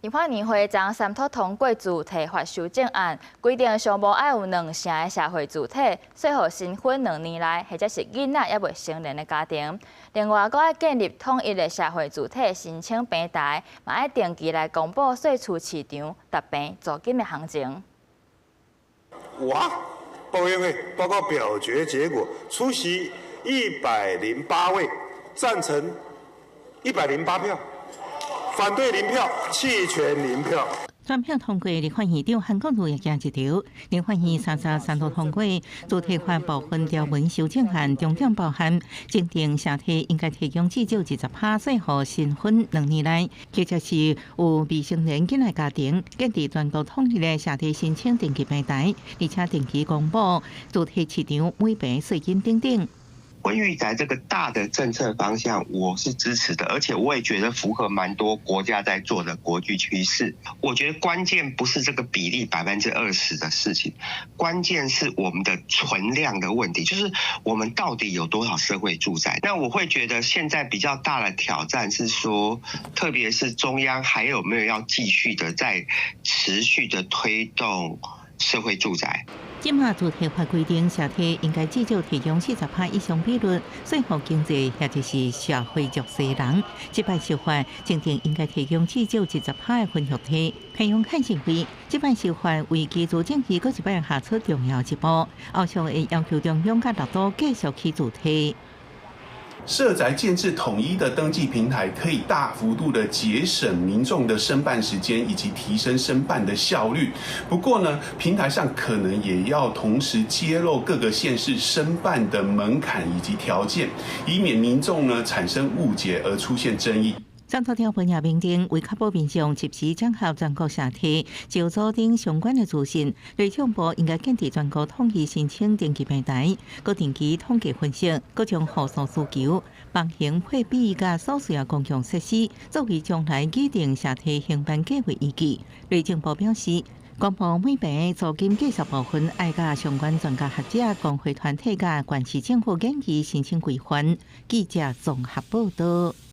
立法院會昨三讀通過住宅法修正案，規定上無愛有兩成的社會住宅，稅予新婚兩年內或者是囡仔猶未成年的家庭。另外，閣愛建立統一的社會住宅申請平台，嘛愛定期來公布稅厝市場達平租金的行情。哇！報院會報告表決結果，出席108位，贊成108票。反對0票，棄權0票。全票通過立法院長韓國瑜也驚一跳。立法院三三三讀通過住宅法部分條文修正案，重點包含增訂社宅應該提供至少20%稅予新婚兩年內，或者是有未成年囡仔家庭，建立全國統一的社宅申請登記平台，而且定期公布住宅市場每坪稅金等等。婚育宅這個大的政策方向，我是支持的，而且我也覺得符合蠻多國家在做的國際趨勢。我覺得關鍵不是這個比例20%的事情，關鍵是我們的存量的問題，就是我們到底有多少社會住宅？那我會覺得現在比較大的挑戰是說，特別是中央還有沒有要繼續的在持續的推動社會住宅？這馬住宅法規定，社宅應該至少提供40%以上比率，稅予經濟或者是社會弱勢人。這擺修法，增訂應該提供至少20%的分予地。彭永漢認為，這擺修法為居住正義閣一擺踏出重要一步，後續會要求中央佮六都繼續起住宅。社宅建置統一的登記平台，可以大幅度的節省民眾的申辦時間，以及提升申辦的效率。不過呢，平台上可能也要同時揭露各個縣市申辦的門檻以及條件，以免民眾呢產生誤解而出現爭議。三讀條文也明定，為確保民眾及時掌握全國社宅、招租等相關的資訊，內政部應該建立全國統一申請登記平台，閣定期統計分析各種戶數需求、房型配比佮所需的公共設施，作為將來擬定社宅興辦計畫依據。內政部表示，公布每坪租金計算部分，愛佮相關專家學者、工會團體佮縣市政府研議申請規範。記者綜合報道。